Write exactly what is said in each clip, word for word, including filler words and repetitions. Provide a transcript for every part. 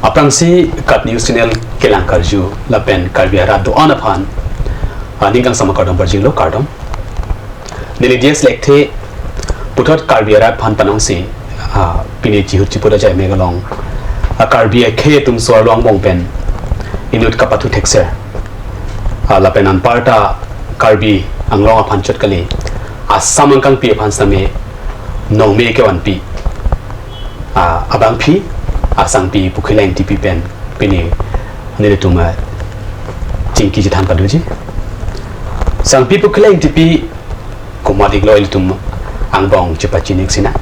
Aphrangsi KAT News Channel kelang karju lapen Karbi arat do-an aphan, ah, ning kangsam akardom pajirlo, kardom. Neli D S Lekthe puthot Karbi arat aphan panongsi, ah, pini chihut chiput ajai mek along, ah, Karbi akhei atum so-arlo angbong pen inut kapathu thekser, ah, lapen anparta Karbi Anglong aphan chot kali, Assam angkangpi aphan sitame nongme kevanpi, ah, abangpi, ah, Sangpi Pukhila Engtipi pen pini nelitum, ah, chingki chethan paduji. Sangpi Pukhila Engtipi komat-iklo ilitum angbong chepachini-ik sinang.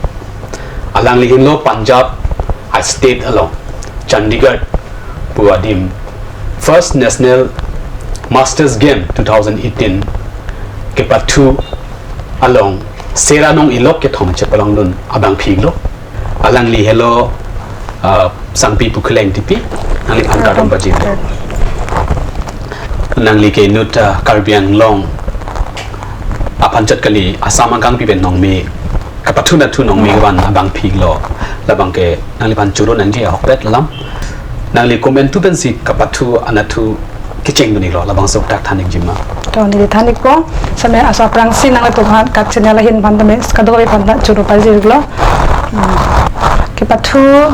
Alangli henlo Punjab a-state along Chandigarh pu adim First National Masters Game two thousand eighteen kepathu along sera nong-ilok kethom chepalongdun abangpi-iklo. Alangli helo, ah, Sangpi Pukhila Engtipi, nangliphan kardom pajir. Nangli ke inut, ah, Karbi Anglong aphan chot kali, Assam angkangpi pen nongme kapathu nathu nongme kevan abangpi-iklo. Labang ke nangliphan choro nangji ahokpet alam. Nangli komantu pensi kapathu anathu kechengdun-iklo, labangso dak than-ikji ma? To, neli than-ikpo. Same aso aphrangsi nanglitum aphan KAT Channel ahin aphan tame kadokave aphan ta choro pajir-iklo. Hmm. Kepathu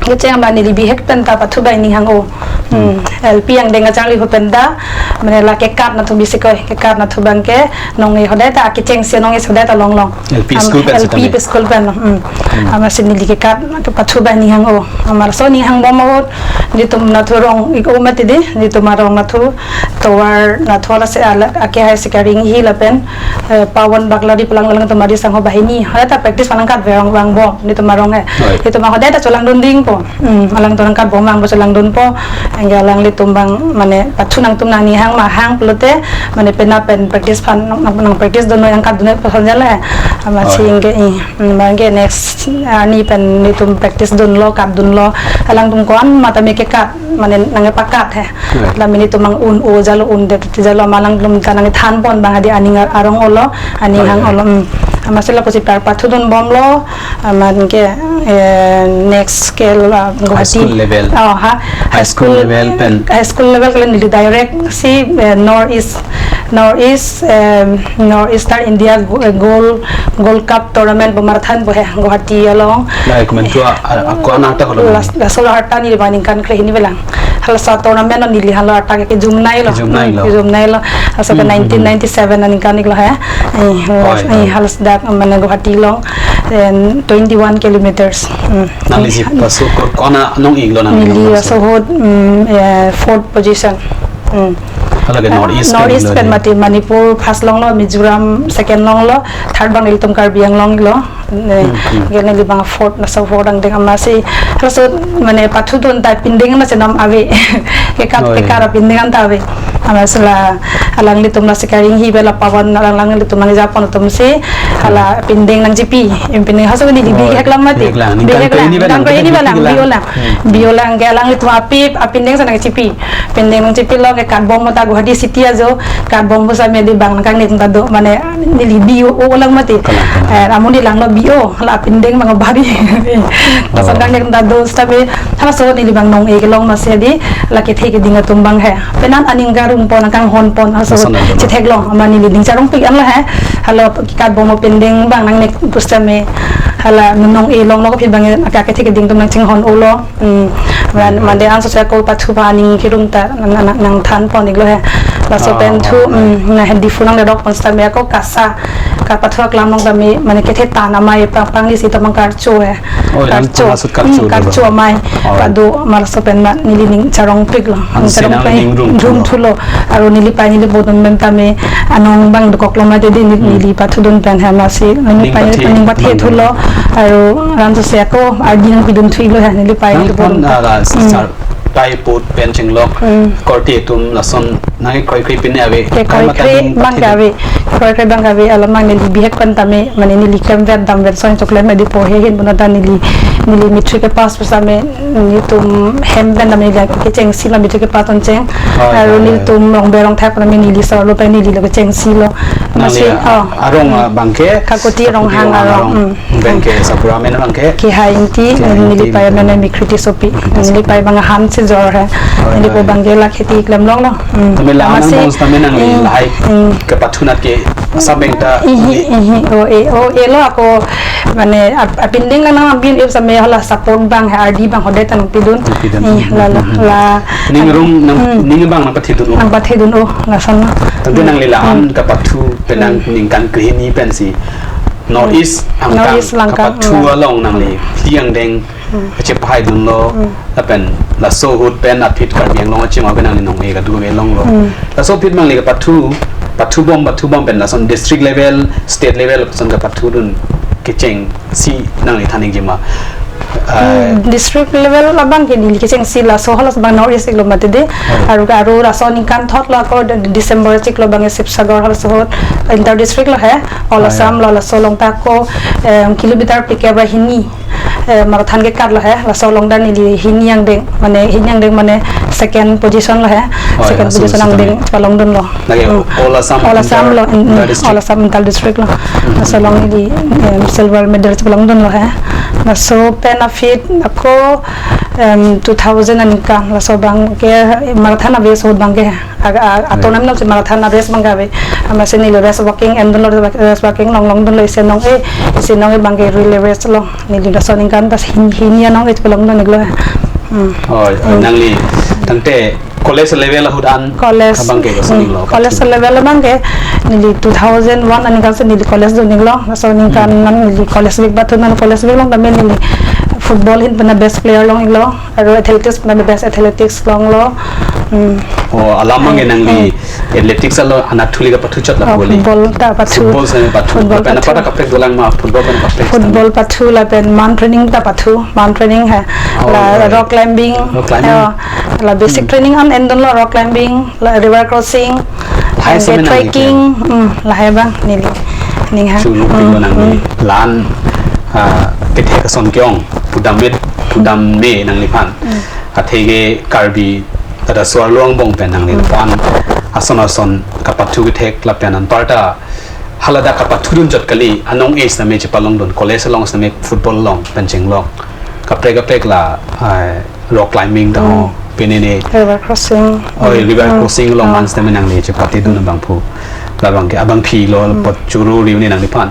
kecheng abang neli bihek pen ta pathu bai ning hang-o. Hmm. Hmm. L P angdeng kacharli ahut pen ta, mane la ke KAT nathu bisi koi, ke KAT nathu abang ke nong-e hadak ta kechengsi nong-e hadak ta longlong. L P Am-, school pen L P sitame? School pen, hmm. Hmm. Amatsi neli ke KAT kepathu bai ning hang-o. Amatsi ning hangbom ahut, nelitum nathu arong ik-o mati di, nelitum arong nathu tovar nathu lasi ala, ake hai Sikari Enghi lapen, eh, Pawan Baglari pu alang alangtum adi sangho banghini. Hadak ta practice aphan nangkatve vang, vangbom, nelitum arong he. Right. Nelitum hadak ta cholangdun dingpo. Hmm, alangtum nangkatbom vangpo, cholangdunpo. Anke alanglitum abang, mane, pathu nangtum nangning hang ma hang pulote, mane, penap pen practice aphan nang, nang, nang practice dunnon, nangkatdunnon pu ason jala. Amatsi Oh. anke, eh, hmm, anke next, ah, arni pen nelitum practice dunlo, katdunlo. Alangtum ko-an matame ke KAT, mane nangkepakat he. Right. La nelitum abang un-o jalo, undet jalo, amat alangtum ta nangthanpon abang hadi aning ar-, arong-olo, aning Right, hang-olo. right. Hmm. Amatsi lapusi par pathudunbomlo, amat ke, eh, next ke la High Guwahati. School level. Oh, ha. High High school school, level pen. High school level ke neli direct si, eh, North East, North East, em, North Eastern India Go-, eh, Gold, Gold Cup Tournament pu marathon pu he, Guwahati along. Lahai komantu a, a, a, ko-an arta holo? Las-, laso arta neli abang ningkan krehini avelang. Halaso tournament along neli halaso arta ke kejumnailo. Kejumnailo. Hmm, kejumnailo. Laso ke Hmm, hmm, hmm. nineteen ninety-seven aningkan iklo he. Eh, Hoi, eh, hoi. Halaso dak mane Guwahati along, eh, twenty-one kilometers. Hmm. Nangli si paso ko-, ko-an anong iklo nangli Neli nangli laso ahut, hmm, eh, fourth position. Hmm. Hala ke North East North pen East iklo pen di. Mati Manipur first longlo, Mizoram second longlo, third abang ilitum Karbi Anglong iklo. Ne, Hmm, hmm. Anke neli abang fourth, laso fourth angdeng amatsi. Laso mane pathudun ta pindeng na chenam ave. Kekat, Oh, iya. Kekat pindeng an ta ave. Amatsi la alanglitum la Sikari Enghi pen la Pawan alang, alanglitum nangkejapon atumsi. Hala pindeng nangchipi. Em pindeng halaso ke neli Oh, bihek lang mati. Bihek lang. Ningkan Bihek lang. Krehini avelang, Ningkan krehini avelang. Bihek lang. Bi-o lang. Hmm. Bi-o lang ke alanglitum apip, apindeng si nangchipi. Pindeng nangchipilo ke katbom ta Guwahati city ajo, katbom pu sitame di abang kangni ta do, mane neli bi-o lang mati. Kalang, kalang. Eh, amonit langlo bi-o, la pindeng abang babi. Lason Oh. kangni ta do sitame, halaso neli abang nong-e kelong amatsi di, la kethe keding atum abang he. Penan aning karungpon, kanghonpon, halaso Lason ado. Chetheklong, amat neli ning charongpik anlo he. Hala katbom pindeng abang nangnek pu sitame, hala nong-e longlo kophi abang ke kethe keding atum nangchinghon-olo. Hmm. Man, Hmm. mande anso si ako pathu aphan aning kirung ta nang, nang, nangthanpon iklo he. Laso Ah, pen thu, ah, ah. Hmm, na he Diphu nangledokpon sitame ako KASA, kapathu aklam along tame, mane kethe tan amei pang, pangli si tamang karcho he. Oh, yang Karcho. Pangli si karcho Hmm, dolo. Karcho amei. Oh. Kado amat laso pen ma neli ning charongpiklo. Ning Ansi nang charongpik. Ning rung rung thulo. Thulo. Aru neli pei neli bodun pen tame anong abang dokoklo mati di neli, Hmm. neli pathudun pen he amatsi. Neli Ning pei neli pathe. Ning pathe Bang. Thulo. Aru ran tu si ako ardi nangpidun thulo he neli pei neli Nangpon, bodun. Ah, la, Hmm. sar-, kai put pen chenglok, Hmm. korte atum lason nangkekroikre pine ave. Kekroikre Kai mata abang ding kave, kekroikre abang kave, alam abang neli bihek pen tame, mane neli klemvet damvet son choklem adi porhe ahin punon ta neli, neli matric kepass pu setame, nelitum hem pen tame neli kechengsi lo matric kepass tong cheng. Hoi, Aru hoi, hoi. nelitum rongber rongthak tame neli sarlo pen neli lo kechengsi lo. Nangli Masi, a-, oh. arong, ah, abangke Kakoti Rong Hang Kakoti Rong Hang arong. arong. Hmm. Abangke Sapura amen abangke Kehai Ingti, Kehai Ingti, neli pei amen Ingti. Mikri Tissopi. Mikri Neli Tissopi. pei abang ahan si jor he. Hoi, Neli ko hoi. abangke la kheti klem longlo. Hmm. Tame la Masi, anang bong tame nangli hmm, lahai hmm. kepathunat ke asabeng ta Ihi, nangli. ihi, o, e, o, e lo ako, mane, ap-, apinding lang nang apin ip same hala support abang he, ardi abang hode ta nangpidun. Nangpidun. Ih, la, la, Hmm. la. Ning rung nang, Hmm. ning abang nangpathidun o. Nangpathidun o, lason na. Tangte Hmm. nangli la-an Hmm. kapathu penang Hmm. ningkan krehini pensi North East North angkang East langkang, kapathu hmm. along nangli phli angdeng Hmm. kachepahaidunlo, Hmm. lapen laso ahut pen aphi Karbi Anglong achima pen nangli nong-e kadu-e longlo. Hmm. Laso aphi nangli kapathu, pathubom, pathubom pen lason district level, state level lason kapathudun kechengsi nangli than-ik jima. Eh, Hmm, district level abangke neli kechengsi laso halas abang North East lo mati de. Oh. Aru, aru laso ningkan thot lo ako de-, December chiklo abang Sibsagar halaso ahut inter district lo he, All Oh, Assam yeah. lo laso along ta ako, em, kilometer phlikep ra hini, eh, marathon kekat lo he, laso along ta neli hini angdeng, mane hini angdeng mane second position lo he, Oh, yeah, second laso position laso angdeng tame. palongdunlo. Lake Hmm. All Assam All Assam inter, lo, in, inter district. All Assam inter district lo. Hmm. Laso along neli, em, silver medal palongdunlo he. Laso pen aphi ako, em, two thousand aningkan, laso abangke marathon a-race ahut abangke. A, a, a, Hmm. tournament si marathon a-race abang kave. Amatsi neli race walking endunlo, race walking long longdunlo isi nong-e, isi nong-e abangke relay race lo. Neli laso aningkan ta hin, hini anong-e palongdun-iklo he. Hmm. Oh, Hmm. nangli tangte college level ahut an College, abangke hmm, lason-iklo, college pathu. level abangke neli two thousand one aningkan si neli college dun-iklo. Laso aningkan Hmm. nang neli college week pathu nang college week along tame neli football ahin pen best player long-iklo. Aru athletics pen best athletics longlo. Hmm. Oh, alam abangke Hmm. nangli Hmm. athletics along anatthu le kapathu chot la Oh, boli. football ta pathu. Football si pathu. Football Lapen pathu. apar ta kaprek dolang ma football pen kaprek Football pathu lapen mount training ta pathu. Mount training he. Oh, La right. rock climbing. Rock climbing. Oh, la basic Hmm. training an endunlo rock climbing, la river crossing, Lahai and same nangli trekking, hmm, lahai abang neli. Ning ha. Chulu Hmm, pilo nangli. hmm. La-an, ah, kethek ason ke-ong. Pudam me, pudam me nangliphan. Hmm. Athe ke Karbi, tada so-arlo angbong pen nangli Hmm. pan ason ason kapathu kethek lapen anparta haladak kapathudun chot kali, anong-e sitame chepalongdun, college along sitame football along pen chenglok. Kaprek kaprek la, ah, rock climbing ta ho, Hmm. pine ne. River crossing. Oh, Hmm. river Hmm. crossing along Oh. an sitame nangli chepatidun abangphu. Labangke abangpi lo Hmm. apot churu riu ne nangliphan.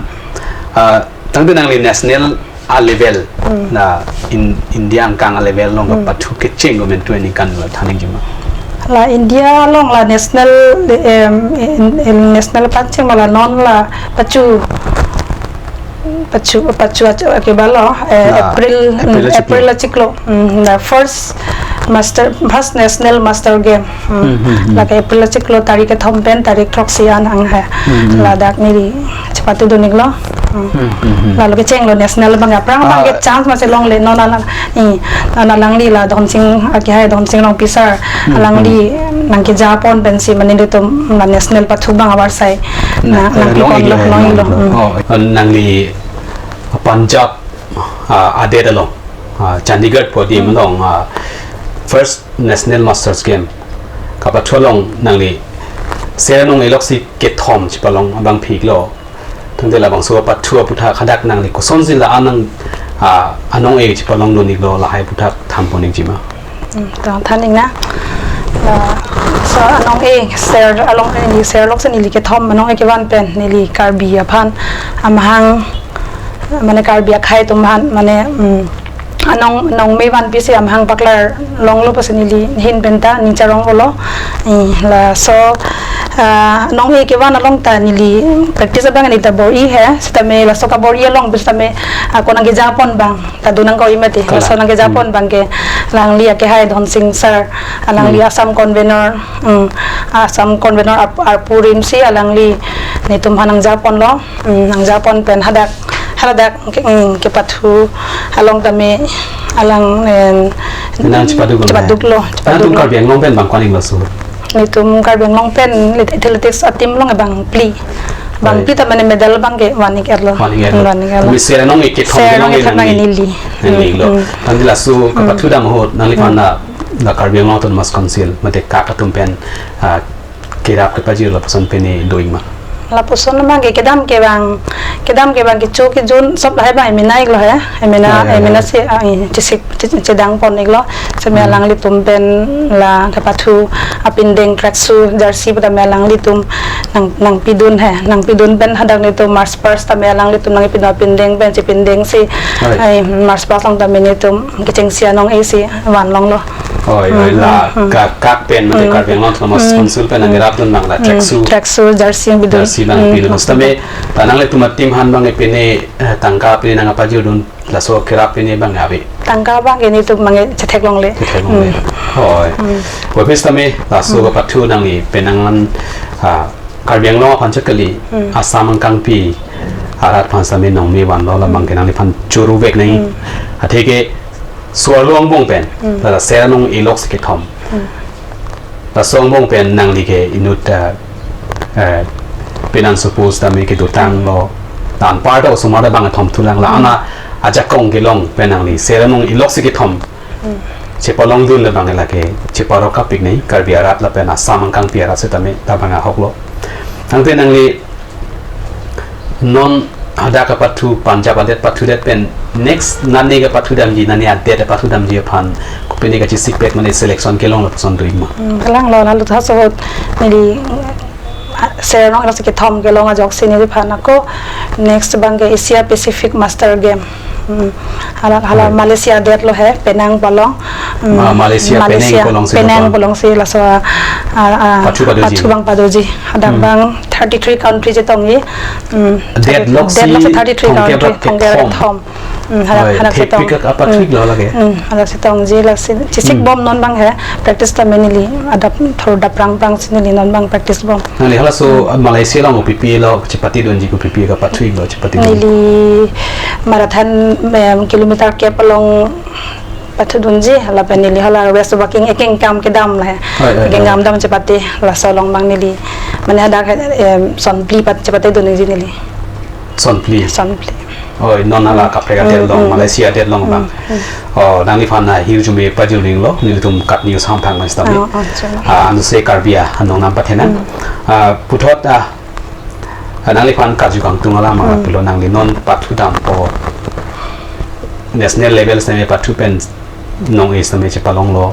Ah, tangte nangli national a-level Hmm. na in, India angkang a-level along Hmm. kapathu kecheng komantu aningkan lo than-ik jima. La India along la national, em, in, in national pacheng la non la pachu, pachu, pachu achu ke balo, eh, La April, April mm, achiklo. April achiklo. Mm, la first master, first national master game. Hmm. Hmm, hmm, hmm. Lake April achiklo tarik kethom pen tarik throksi an ang he. Hmm, hmm. Ladak neli chepatidun-iklo. Hmm. Hmm, hmm, hmm. Lalo kechenglo national abang aphrang abangke Ah. chance masi longle non alang, i, non alangli la Dhonsing, akehai Dhonsing Rongpi sir. Hmm, alangli hmm. nangkejapon pensi mane nelitum la national pathu abang avarsai. Na, Na, eh, nangkepon long-iklo, lo, long-iklo. long-iklo. Hmm. Oh, nangli Punjab, ah, adet along, ah, Chandigarh podium Hmm. along, ah, first National Masters Game kapathu along nangli ser anong-e loksi kethom chepalong abangpi-iklo. Tangte labangso pathu aputhak hadak nangli kosonsi la-an nang, ah, anong-e chepalongdun-iklo lahai aputhak thampon-ik jima. Hmm, tong than-ik na. La, so anong-e ser along neli ser loksi neli kethom anong-e kevan pen neli Karbi aphan amahang mane Karbi akhei atum aphan mane, mm, anong, anong me vanpisi amahang paklar longlo pusi neli ahin pen ta ning charong-olo. Eh, laso, ah, anong-e kevan along ta neli practice abang neli ta bor-i he, sitame laso kabor-i along pu sitame ako nangkejapon abang ta do nangkok-i mati. Kalang. Laso nangkejapon Hmm. abangke alangli akehai Dhonsing sir, alangli Hmm. Assam convener, mm, Assam convener ap-, arpu rimsi alangli nelitum aphan nangjaponlo. Hmm, nangjapon pen hadak Haladak ke, mm, kepathu along tame alang, eh, Nang chepaduk lo, chepaduk lo, nangtum chepaduk lo. Karbi Anglong pen bang ko-an inglo laso? Netum Karbi Anglong pen le-, athletics a-team along bangphli. Bangphli ta mane medal abang ke van-ik-etlo. Van-ik-etlo. Van-ik-etlo. Tumi ser anong ikethom, ser anong ikethom nangli, nangli lo. Hmm. Tangte laso kapathu dam ahut nangliphan la, la Karbi Anglong Autonomous Council mate KAAC atum pen, ah, kerap kepajir lapuson pine do-ik ma? Lapuson abang ke kedam ke bang, kedam ke bang kecho kejun sob lahai bang emena-iklo he. Emena, emena si, ah, chesik, che-, chedang pon-iklo. Seme alanglitum pen la kepathu apindeng tracksuit, jersey pu tame alanglitum nang, nangpidun he. Nangpidun pen hadak netum march past tame alanglitum nangpidun apindeng pen chepindeng si, ai, march past along tame netum kechengsi anong-e si van longlo. Oi, oi, la KAAC pen mate Karbi Anglong Autonomous Council pen nangkerapdun abang la tracksuit, tracksuit, jersey bidun. Jersey bang pidun. Sitame ta nanglitum a-team aphan bang pine, eh, tangka pine nangpajirdun, laso kerap pine bang ave? Tangka bang ke netum bang chetheklongle. Chetheklongle. Oi. Oi, sitame laso kapathu nangli penang an, ah, Karbi Anglong aphan chot kali, Assam angkangpi arat aphan sitame nangme vanlo, labang ke nangliphan choro vek nangji. Atheke laso arlo angbong pen la ser anong ilok si kethom. Laso angbong pen nangli ke inut, eh, eh, penang suppose tame kedotanglo, la anparta osomar ta bang thomthulang, la-an ajakong kelong pen nangli ser anong ilok si kethom chepalongdun le bang lake cheparokapik nangji, Karbi arat lapen Assam angkangpi arat sitame ta bang ahoklo. Tangte nangli non hadak kapathu, Punjab adet pathudet pen next nane kapathu damji, nane adet pathu damji aphan kopine kachesikpet mane selection kelong lapuson do-ik ma? Hmm, kelanglo, lalu ta laso ahut neli, ah, ser anong ilok si kethom kelong ajoksi neliphan ako next bang ke Asia Pacific Master Game. Hmm. Hala, hala Malaysia detlo he, Penang pu along. Hmm. Ma-, Malaysia, Malaysia, Penang pu along si Penang pu along si laso, ah, ah, pathu padoji. Pathu bang padoji. Hadak bang thirty-three country chetongji. Hmm. Detlok si thirty-three thomkep country, thomkep thomkep thom. Hmm, hadak, hadak chetong. Thepik kapathu-iklo lake. Hmm, hadak chetongji, lasi chesikbom non bang he. Practice tame neli adap thor daprang prang si neli non bang practice bom. Nangli halaso, ah, Malaysia along kopipi lo chepatedunji, kopipi kapathu-iklo chepatedun? Neli marathon, em, kilometer kep along pathudunji, lapen neli hala waist walking ekeng kam kedam la he. Oi, oi, ekeng kam dam chepate, laso along bang neli mane hadak, em, sonphli pat chepatedunji neli. Sonphli. Sonphli. Oi, non hala kaprek adet along, Malaysia adet along bang. Oh, nangliphan ahirjume pajirninglo, nelitum KAAC News hamphang mas tame. Oh, oh, chalo. Ah, ansi Karbi anong nangpathenang. Ah, puthot, ah, ah, nangliphan karju kangtung alam nangpilo, nangli non pathu dampo. National level sitame pathu pen nong-e sitame chepalonglo.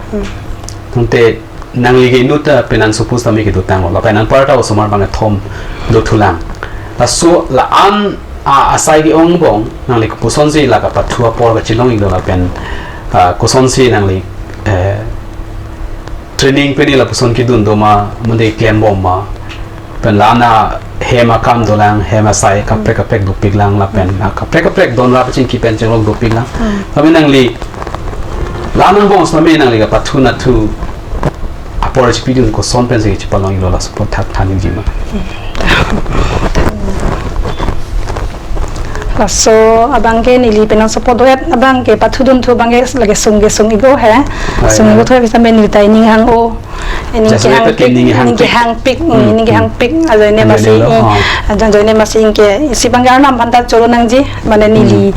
Tangte nangli ke inut ta penang suppose tame kedotanglo, lapen anparta osomar bang kethom dothulang. Laso la-an, ah, asai ke-ong angbong nangli kosonsi la kapathu apor kachelong-iklo lapen, ah, kosonsi nangli, eh, training pine lapuson kedun do ma, mande klembom ma? Pen la-an ahem akam dolang, hem asai kaprek kaprek dopiklang lapen, ah, kaprek kaprek don ra pachingki pen chenglok dopiklang. Tame nangli la-an angbong sitame nangli kapathu nathu apor chepidun koson pensi chepalong-iklo, laso apor thak than-ikji ma? Laso abang ke neli penang support do-et abang ke pathudunthu abang ke lake sung ke sung-ik o he. Sung-ik o thoi bisa neli ta ining hang-o. Ining kehangpik, ining kehangpik, mm, ining kehangpik. Ajoine masi, ajoine masi ke isi abang ke arnam aphan ta choro nangji. Mane neli,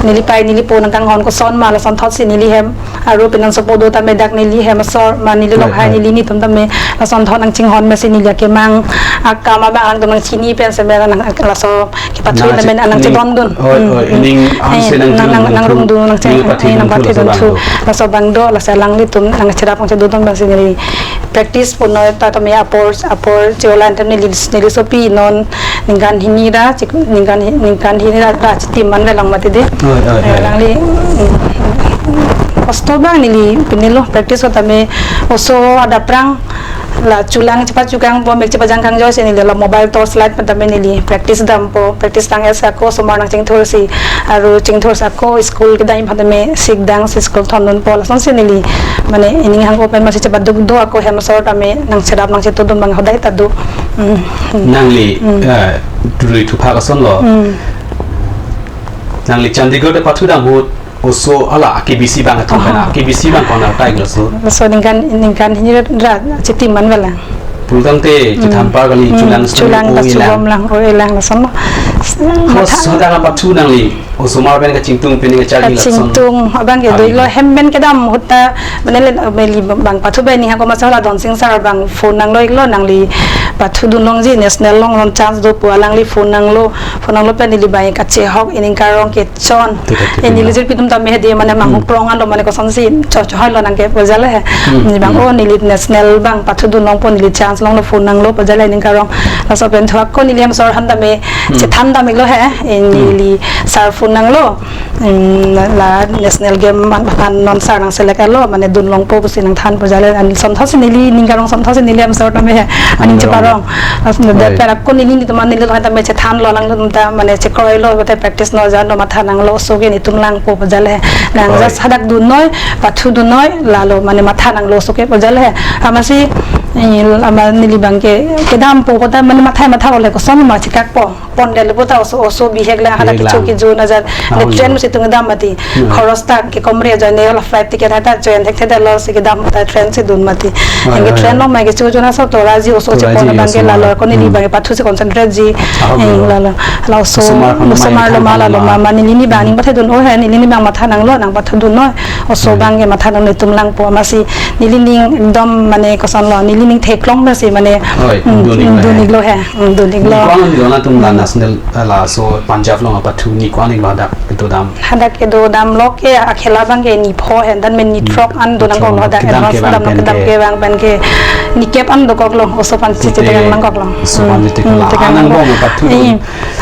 neli pei, neli po nangkanghon koson ma lasonthot si neli hem. Aru penang support do tame dak neli hem asor, ma neli lokhai neli nitum tame lasonthot nangchinghon masi neli akemang akam abang alangtum nangchini pen seme nang laso kepathu nang tame nang chedondun. Oi, oi, ining angse nang nang nang rungdun, nang cheng, nang pathedun thu. Laso abang do, laso alanglitum nangcherap nangchedondun abang si neli practice puno ta tame apor, apor cheolan tame neli, neli sopi non ningkan hini ra, chik, ningkan hi-, ningkan hini ra, ra chitim man velang mati de. Oi, oi, oi. Alangli, mm, kosto abang neli pinilo practice ko tame oso adaprang la chulang chepa chukang bom ek chepa jangkang joisi neli la mobile torch light pen tame neli practice dampo, practice tang-et si ako osomar nangchingthursi, aru chingthursi ako school kedam aphan tame sikdang si school thondunpo, lasonsi neli mane ining hang-o pen masi chepaduk do ako hem asor tame nangcherap nangchetondun abang hodai ta do. Mm, mm. Nangli, mm, eh, duri thuphak asonlo. Mm. Nangli Chandigarh ta pathu dam ahut oso hala K B C bang athong pen, Aha. K B C bang kona tai lo so. So ningkan, ningkan hini ra chiti man bala. Pultang te Hmm. chithan par kali Hmm. chulang Chulang o ta ilang. Chubom lang, o ilang lason. Hos Matha- hoda ka pathu nangli osomar pen kachingtung pen kachari lason. Kachingtung abang ke Kali. Doi lo hem pen kedam ahut ta mane le meli bang pathu pen ni ha ko masa la Donsing sir bang phone nanglo iklo nangli pathu dun longji national along along chance do pu alangli phone nanglo phone nanglo pen neli bang kachehok ining karong kechon. Tita, tita, Ini tita. Lijir pitum tame hedi mane manghu Hmm. prong alo mane kosonsi cho cho hai lo nang ke pojale he. Hmm. Ni bang Hmm. oh neli national bang pathu dun longpo neli chance longlo phone nanglo pojale ining karong. Laso pen thuak ko neli hem sor han tame Hmm. chethan tame lo he. Ini Hmm. Li sir phone nanglo. Hmm, la, la national game man pan non sir nang select alo mane dun longpo pusi nangthan pojale an son thos neli ning karong son thos neli hem sor tame he. Aning Ning karong. Cheparong. As ne Oi. Perak ko neli ni teman neli lo tame chethan lo lang ta mane chekroi lo te practice no jan lo matha nanglo so ke netum langpo pojale. Nang Oi. Just hadak dun noi, pathu dun noi, lalo mane matha nanglo so ke pojale. Amatsi, eh, ama neli bang ke, kedampo kota mane matha matha ole koson ma chikakpo. Pon del puta oso, oso bihek le hadak Bihek kecho lang. Kejo na jan. Ah, Le train ulo. Musi tung dam mati. Hmm. Khoros ta ke komre ajoine la flight ticket hata train thek thek dalo si kedam ta train si dun mati. Oi, Yang ke oi, train oi. Long mai kecho jo na so to raji oso Tora chepo ji, na bang ke osomar. Lalo ko neli Hmm. bang pathu si concentrate ji. Ah, Eh, oke. Lalo. La oso, Osomar kono osomar mai lo ma kan lalo ma. Ma neli ni bang Hmm. ning pathe dun o he neli ni bang matha nanglo nang pathu dun noi. Oso Oi. Bang ke matha nang netum langpo amatsi neli ning ekdom mane koson lo neli ning theklong na si mane Oi, hmm, dun ik hmm, lo dun he. Ik lo he. Hmm, dun ik lo. Ni ko-an lo nangtum la Hmm. national, eh, laso Punjab along apathu ni ko-an lo hadak kedo dam. Hadak kedo dam lo ke akhela bang ke ni pho he dan men ni Hmm. throk an do nang Throk ko lo an hadak kedam advance kedam kedam ke bang ke. Kedam ke bang pen ke ni kep an dokok lo oso pan si Pute, tegang nangkok lo. Oso pan Hmm. Si tegang Hmm, lang tegang nang lang bong apathu dun. Hmm.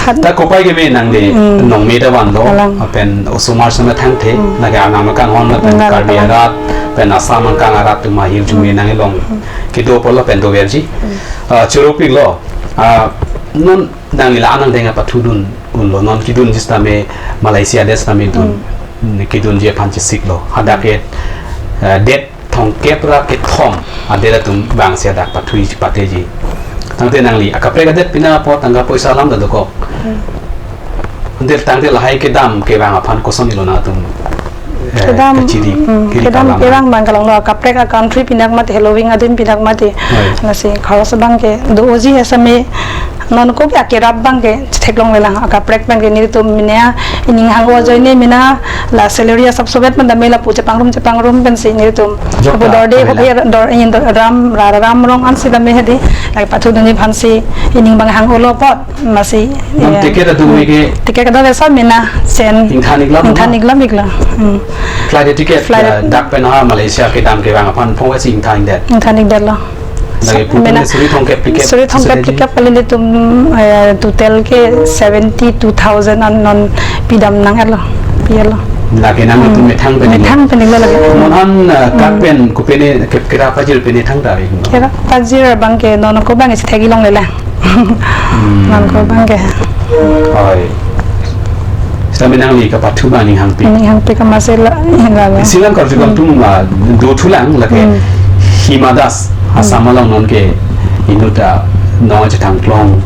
Had- Ta kopai ke me nang de Hmm. nong me ta van do, Alang. Pen osomar sama thang the, Hmm. lake anam kang hon pen Nang Karbi kang. Arat, pen Assam kang arat atum ahir jume Hmm. nang long. Hmm. Kedo apotlo pen doverji. Hmm. Ah, choro pik lo. Ah, non nangli la anang deng apathu dun un lo non kedun ji sitame Malaysia det sitame dun. Hmm. Kedun ji aphan chesik lo. Hadak ke, ah, det thomkep ra kethom adet atum bang si hadak pathu ji pate ji. Tangte nangli akaprek adet pina apot tangka poisa alam ta dokok. Hmm. Ante tangte lahai kedam kevang aphan koson ilo nangtum, eh, Kedam, kachiri, hmm, kiri kedam kalam. Kevang bang ke long lo, kaprek a country pinak mati, Halloween adim pinak mati. Oi. Lasi kharos bang ke do oji he same non ko ke akerap bang ke theklongle lang, akaprek bang ke nelitum mena ining hang o ajoine mena la salary asap sobet man dame lapu chepangrum chepangrum pensi nelitum. Jok Apo ta, dorde pahela. Hobi dor in dor ram ra ram rong ansi dame hedi. Lake pathu dunji aphansi ining bang hang olo apot. Amatsi, Nam ya. Ticket atum ke? Ticket kadokave sa mena sen. Ingthan ik lo, ingthan ma? Ik lo, ik lo. Hmm. Flight ticket, Flight eh, dak pen ha Malaysia kedam kevang aphan phong si ingthan det. Ingthan det lo. Lake putum mena suri thomkep ticket. Suri thomkep ticket kali nelitum, eh, total ke seventy two thousand an non pidam nang lo. Pi lo. Lake nangtum Hmm. Methang pen ik lo. Methang pen ik lo lake. Monhan, eh, dak Hmm. Pen kopine ke-, kerap pajir pine thangta ik lo. Kerap pajir bang ke non ko bang si thek ik longle la. Hmm. Nang ko bang ke. Oi. Sitame nangli kapathu bang ning hangpi. Ning hangpi ke amatsi la, la, la. Isi alam karju Hmm. Atum, ah, dothulang lake Hmm. Hima Das, Hmm. Assam along non ke inut ta nong chethang klong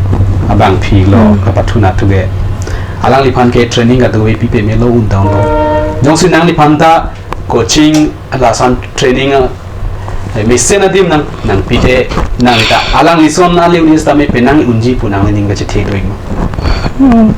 abangpi lo Hmm. Kapathu nathu ke. Alangliphan ke training kadokave pipe me lo un down lo. Jongsi nangliphan ta coaching lason training, eh, mesen adim nang, nangpi te, nang ta, alangli son ali unis tame penang unji pu nangli ning kachethe do ik ma. Hmm,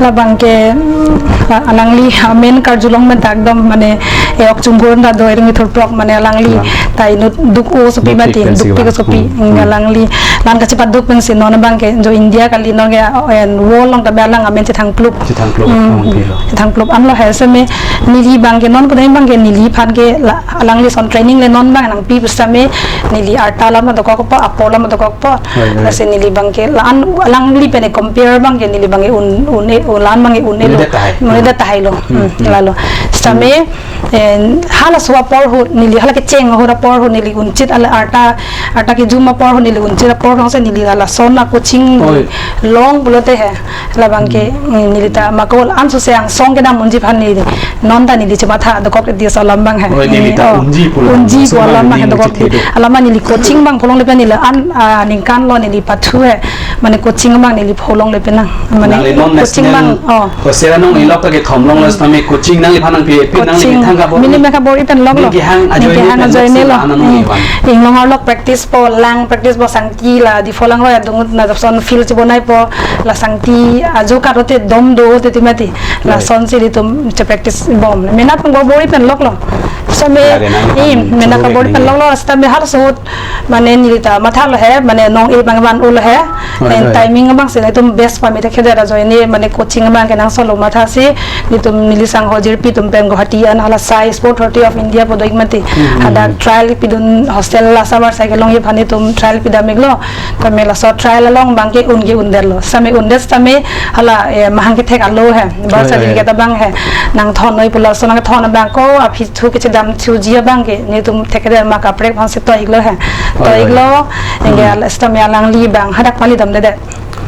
labang ke, hmm, alangli amen karjulong men ta ekdom mane, eh, ok chunghur ta do ering ithur prok mane alangli Ya. Ta inut duk o sopi Duk mati, pik pensi duk pik wa. Sopi, Hmm, hmm. Alangli, lan kachepaduk pensi non bang ke, jo India kali non ke, eh, world along ta be alang amen chethang plup. Chethang plup, Hmm, oh, hmm. Pilo. Chethang plup an lo he seme, neli bang ke non kudai bang ke neli aphan ke la, alangli son training le non bang nangpi pusitame neli arta alam dokokpo, apo alam dokokpo. Right, right. Lasi neli bang ke la-an alangli pen compare bang ke neli bang ke un, un, un la-an bang ke un-e lo. Un-edet tahai. Un-edet tahai lo. Hmm, Hmm, hmm. Lalo. Sitame, eh, halaso apor ahut neli hala kecheng ahut apor ahut neli unchit ala arta, arta kejum apor ahut neli unchit apor ahut si neli lason a coaching Oi. Long pulote he. Labang ke, Hmm. mm, neli ta makol an so se angsong kedam unji aphan neli. Non ta neli chematha dokok dia alam bang he. Oh, neli ta Oh. Unji pulo. Unji So, pulo bang bang neli he dokok. Chethe do. Alam neli coaching bang pulongle pen neli an, ah, ningkan lo neli pathu he. Mane coaching abang neli pho longle pinang. Mane nangli non coaching national bang, oh. Ko sera nong ilok ta kethom longlo, hmm, sitame coaching nangliphan nangpi, pi nangli coaching methang kabor, mini mekha bor-i pen loklo. Ning kehang ajoine, ning kehang pen ajoine lok lo. Sila anan, hmm, nangli van. Inglong arlok practice po, lang practice po, sangti la Diphu langroi adung nat lason field chebonaipo, la sangti ajo kat ote dom do ote timati. Right. Lasonsi ilitum che practice bom. Mena pun bor-i pen loklo. Sitame, lake nang i, mena kabor-i pen loklo, sitame halaso ahut mane neli ta mathalo he, mane nong-e abang van-olo he. Oi, oi. Timing abang si nelitum best pame thekthedet ajoine, mane coaching abang kenangsotlo mathasi, nelitum neli sangho jirpi atum pen Guwahati an hala sai Sport Authority of India pu do-ik mati. Hmm. Hadak trial pidun hostel la summer sai kelongji aphan nelitum trial pidam-iklo. Tame laso trial along abangke un ke undetlo. Sitame undet sitame hala, eh, mahang kethek alo he. Birth, oi, oi, certificate abang he. Nangthon noi pu laso nangthon abang ko aphi thu kechedam thuji abangke nelitum thekthedet ma kaprek aphansi to-iklo he. Oi, oi. To-iklo, anke, hmm, al-, sitame alangli abang hadak pali damdedet.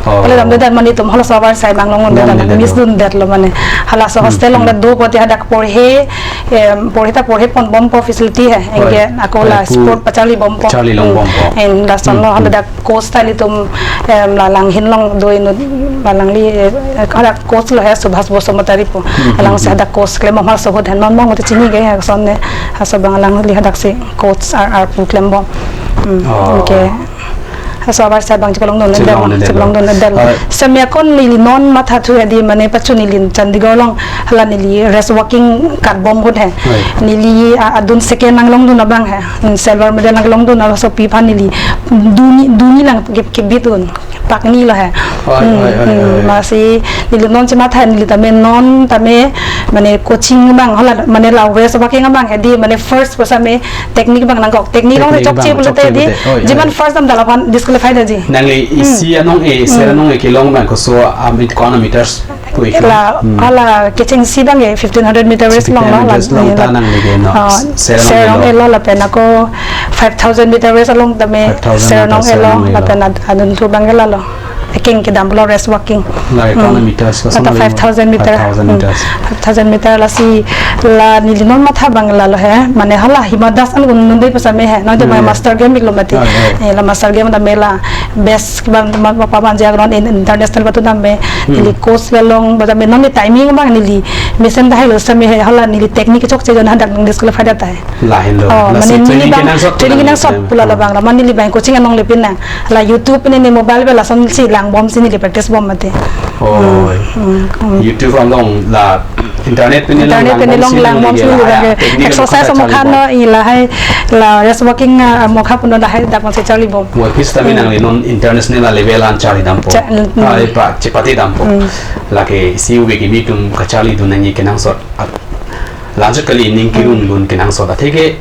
Oh. Pali damdedet mane nelitum halaso avarsai abang long undedet, long undedet, miss lo. Dundetlo mane. Halaso, hmm, hostel, hmm, longdet do pote hadak porhe, em, porhe ta porhe ponbompo facility he. Oi. Anke ako la, eh, pu-, sport pacharli bompo. Charli longbompo. Hmm. En lasonlo, hmm, hmm, hadak coach ta ilitum, em, la Langhin along do inut, la alangli, eh, hadak coach lo he Subhas Basumatary pu. Hmm, hmm, alangsi, hmm, hadak coach klembom halaso ahut, non mong mate chini ke, ha, lason ne, halaso abang alangli hadaksi coach ar, ar pu klembom. Hmm, oh, okay. Halaso avarsai abang cheklong dun, cheklong dun, cheklong dun, cheklong dun. Ah. Sitame ako neli non mathathu he di mane pachu neli Chandigarh along hala neli rest walking katbom ahut he. Right. Neli, a, adun second nanglong dun abang he. Hmm, silver medal nanglong dun, laso aphi aphan neli duni, duni lang ke, kebit un. Pakni lo he. Oi, hmm, oi, oi, hmm, oi. Lasi neli non chematha neli tame non tame mane coaching abang hala mane la rest walking abang he di mane first pu sitame technique abang nangkok. Technique along, technique chokche abang pulote chokche di, pulote. Oi, jiman, oi, first dam ta laphan disqualify detji. Nangli, hmm, isi anong-e, hmm, sera nong-e kelong abang koso, um, it-, ko-an meters pu-ik lo? La, hmm, hala kechengsi abangke fifteen hundred meter race, fifteen hundred long lo, la, meters long ta nangli ke no. Ah, sera nong-e lo. Sera nong-e lo lapen ako five thousand meter race along tame, five thousand meter sera nong-e lo, sera nong-e lo, lapen ad-, adunthu abangke lalo. Ekeng kedam lo rest walking. La, hmm, ko-an meters ko, ata sama five thousand meter. Five thousand, hmm, meters. Five thousand meter lasi la neli non matha abang lalo he. Mane hala Hima Das an un nunde pu sitame he. Non te, hmm, master game-iklo mati. Oi, oi. Eh, la master game tame la best abang ma, ma, paman jak non in-, international batu tame. Hmm. Neli coach la long ba tame non neli timing abang neli mesen tahai lo sitame he hala neli technique chokche jon hadak disqualify det tahai. Lahenlo. Oh, lasi mane neli training abang kenangsot, training kenangsot, hmm, pu lalo abang. La mane neli abang coaching an longle pinang. La YouTube ne ne mobile pen lasonsi langbomsi neli practice bom mati. Oh. Hmm, hmm, hmm. YouTube along la internet pen, internet pen along langbomsi neli, ah, technique exercise mokha amokha charli bom. No, i lahai la rest walking, ah, mokha punon lahai dak masi charli bom. Wa pis tame, hmm, nangli non international level an charli dampo. Cha-, hmm. Ah, pa, chepate dampo. Hmm. Lake isi ove kimi atum kacharli dun nangji kenangsot. At-, lanjut kali ning kirun, hmm, dun kenangsot. Atheke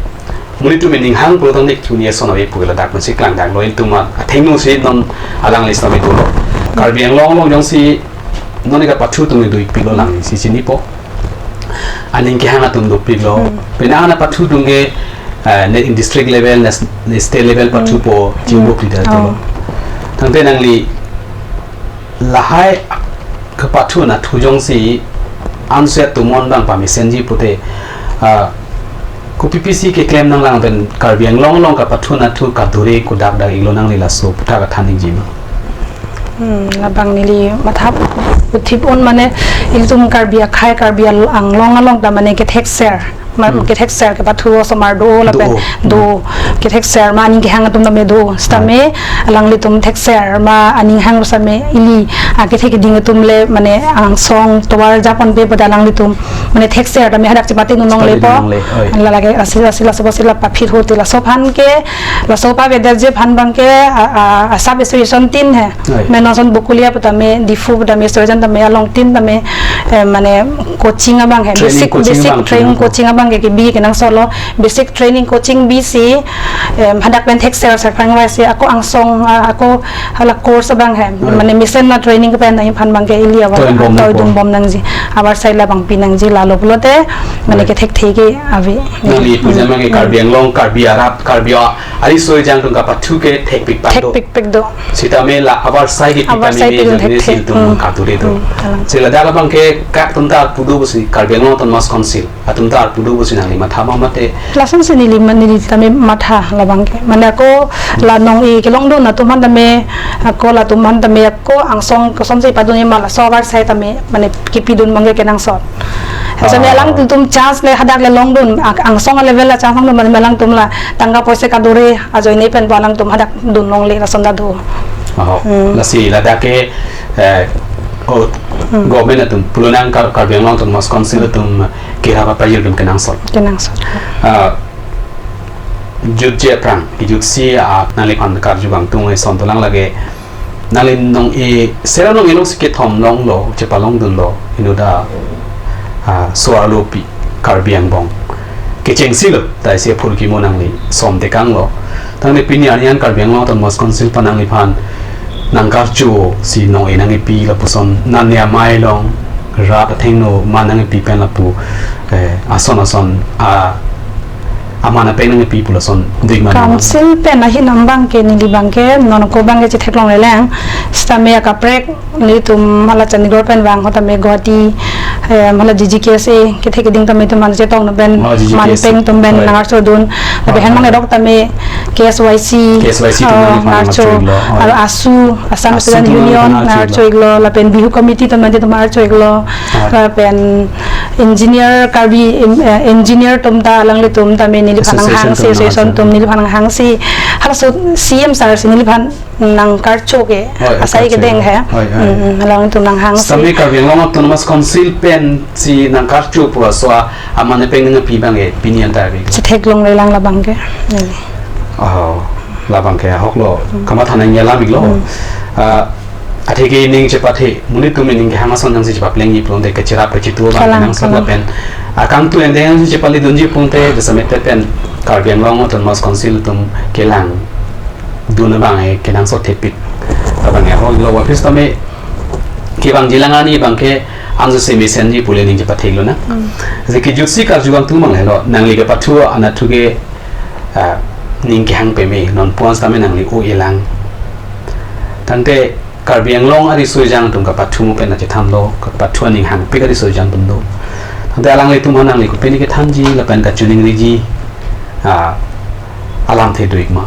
monit atum ning hang pulo tangte chuni ason ave pu ke ladak masi klangdang lo, itum athengno si non alangli sitame dolo. Karbi Anglong along jongsi non eka pathu atum dui pilo lang si chinipo. Aning kehang atum dopiklo. Hmm. Penang ana pathu atum ke, eh, ne in district level, nas-, ne state level pathu, hmm, po, hmm, chingbo kida, oh, dolo. Tangte nangli lahai kepathu anatthu jongsi anset atum non abang pamesenji pute, ah, kopi pisi keklem nanglang pen Karbi Anglong along kepathu anatthu kadure kodak dak-iklo, nangli laso aputhak kathan-ikji ma? Hmm, labang neli matha puthip un mane ilitum Karbi akhei, Karbi al-, Anglong along ta mane kethekser. Ma, hmm, kethekser kepathu osomar do lapen do, do, hmm, kethekser ma aning kehang atum tame do. Sitame, hmm, alanglitum thekser ma aning hang sitame ili akethe keding atum le mane angsong tovar japonpe pada alanglitum mane thekser tame hadak chepate nunong, chepate lepo. Nunong le, oi. La lake lasi, lasi, laso apotsi la paphit hote laso aphan ke, laso pavedet ji aphan abangke, a, a, a sub association tin he. Oi. Mane non ason Bokolia pu tame, Diphu pu tame, Surjan tame, along tin tame, eh, mane coaching abang he. Training, basic, coaching basic abang training, kenangsot, coaching abangke kebi kenangsotlo. Basic training coaching bisi, em, hadak pen thekser serpang vai si ako angsong, ah, ako hala course abang he. Oi. Mane mesen na training kepen nangji aphan abangke ili avar, toi bom toi nangpo, dun bom nangji. Avarsai labang pinangji lalo pulote, mane, oi, kethekthe ke ave. Nangli pu jama ke, hmm, Karbi Anglong, Karbi arat, Karbi a-, ari soi jang atum kepathu ke thekpik pak do. Thekpik pak do. Sitame la avarsai kepi, avarsai kami pi dun jang ne thekthek, sil atum, hmm, kadure do. Hmm, alang. Si ladak abangke kak atum ta pu do pusi Karbi Anglong Autonomous Council atum ta pu do Pusi nangli matha ma mate? Lason si neli ma, neli tame matha labang ke. Mane ako la nong-e kelongdun atum aphan tame, ako latum aphan tame ako angsong kosonsi padun ma laso avarsai tame, mane kipidun abang ke kenangsot. Lason Ah. alangtum chance le hadak le longdun, ang-, angsong level la chance longdun, mane alangtum la tangka poisa kadure ajoine pen bo alangtum hadak dun longle lason ta do. Oh, Hmm. lasi ladak ke, eh, oh, Hmm. government atum, pulo nang Kar-, Karbi Anglong Autonomous Council atum kirap apajirpon kenangsot. Kenangsot. Ah, jutji aphrang, jutsi, ah, nangliphan karju kangtung eson dolang lake, nangli nong-e, sera nong-e alongsi kethom longlo, chepalongdunlo, inut a, ah, so-arlo pi, Karbi angbong kechengsi lo, ta isi aphurkimo nangli som tekanglo. Tangte pini arni an Karbi Anglong Autonomous Council aphan nangliphan nangkarcho si nong-e nangkepi lapuson nani amei along rat athengno man nangkepi pen lapu, eh, ason ason a aman apeng nangkepi pu lason ding man. Council pen ahin abang ke neli abang ke non ako abang ke chetheklongle lang. Sitame akaprek nelitum hala Chandigarh pen vang ho tame Guwahati, eh, hala G G K S A kethe keding tame itum man chetong no pen Oh, G G K S A. man peng atum pen Right. nangarchodun. Tapi Right. hang mang erok tame K S Y C, K S Y C atum oh, nangli nangarcho. nangarcho iklo. Oh. Aro ASU, Assam ASU Student atum Union, nangarcho iklo. nangarcho iklo. Lapen Bihu Committee atum nangli nangarcho iklo. Right. Lapen engineer Karbi, em, eh, engineer atum ta alanglitum tame neliphan Association nanghangsi, atum association nanghangsi. atum neliphan nanghangsi. Halaso C M sir si neliphan nangkarcho ke. Hoi, asai nangkarcho. kedeng he. Hoi, hoi. Hmm, hmm, alangtum nanghangsi. Sitame Karbi Anglong Autonomous Council pensi nangkarcho pu aso aman apeng nangkepi abang ke pini an ta ave. Chetheklongle lang labang ke. Neli. Oh, labang ke ahok lo. Hmm. Kamatha nangji alam iklo. Hmm. Ah, atheke ning chepathe, monit atum ning kehang ason jangsi chepaplengji pulote kacherap kachitu abang Kalang, kenangsot kalang. lapen akangtui angdeng jangsi chepaledunji pulote, jasemet pen Karbi Anglong Autonomous Council atum kelang dun abang ke kenangsot thepik. Abang ke ahok lo office tame kevangji lang ani abang ke anso si mesenji pule ning chepatheklo na. Hmm. Jeke jutsi karju kangtung abang helo, nangli kepathu anatthu ke, ah, ning kehang peme, non puan sitame nangli o-e lang. Tangte Karbi Anglong ariso ejang atum kapathu mo pen achethanlo, kapathu aning hangpik ariso ejang atum do. Tangte alanglitum aphan nangli kopine kethanji, lapen kachiningriji, ah, alamthe do ik ma?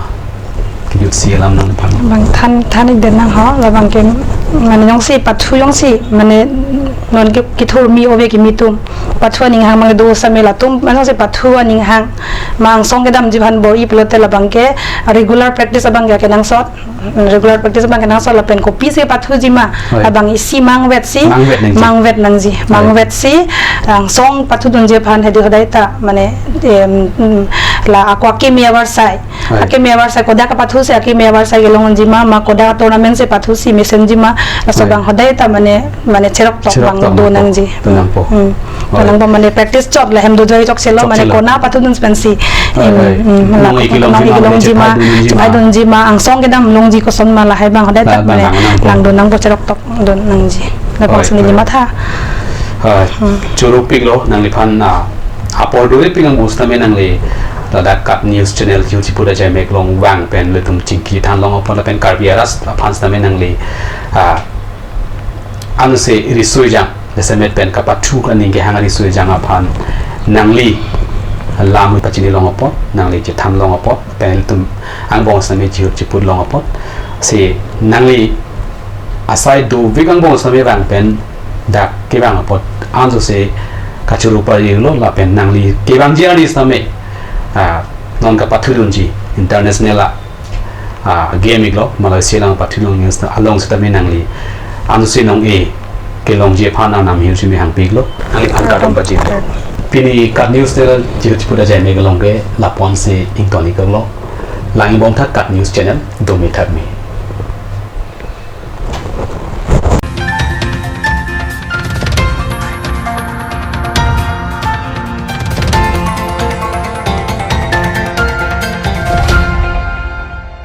Kejutsi alam nangphan. Abang than, than-ik det nang ho, labang ke, mane jongsi pathu jongsi, mane non ke kethurmi ove kimi atum. Pathu aning hang mang do sitame latum, mane jongsi pathu aning hang, ma angsong kedamji aphan bor-i pulote labang ke, regular practice abang ke kenangsot. Regular practice abang kenangsot lapen kopisi pathuji ma Hoi. abang isi mangvet si Mangvet nangji. mangvet nangji Hoi. mangvet si angsong pathudunji aphan hedi hodai ta mane em, mm, la ako akimi avarsai Hoi. akimi avarsai kodak kapathu si akimi avarsai kelongji ma ma kodak tournament si pathu si mesenji ma laso Hoi. abang hodai ta mane mane cherok tok Cherok bang tok do nangpo. nangji. Do nangpo. Hmm. Hoi. Kanang ba mane practice chot le hem do joi chok selo Chok mane selo. kona pathudun pensi. Hoi, Hmm, hoi. hmm, Nong la-, ikilong nong jima, ikilong mane jima, chepai dunji ma. chepai dunji ma, angsong kedam longji koson ma lahai abang hodai La tak abang mane nang nangpo. lang do nangpo cherok tok do nangji. Labang Hoi, sini hoi. lima tha. Hoi. Hmm. Choro piklo nangliphan na apor duri pik nang bus tame nangli ladak KAT News Channel YouTube da jai mek long vang pen ilitum chingki than long apor lapen Karbi aras aphan tame nangli, ah, ansi riso ejang, jasemet pen kapathu aning kehang riso ejang aphan nangli lam pachini long apot, nangli chethan long apot, pen ilitum angbong sitame chihut chiput long apot, si nangli asai dovik angbong sitame vang pen dak kevang apot anso si kachoro parilo lapen nangli kevangji ari sitame, ah, non kapathudunji international a ah, game iklo, Malaysia lang pathu long news along sitame nangli ansi nong-e kelongji aphan anam hirjume hangpiklo, nangliphan kardom pajirlo. Pini KAT News Channel chihut chiput da jai mek long ke lapu-an si ington-iklo. Lang ingbong tha KAT News Channel, dome thakme.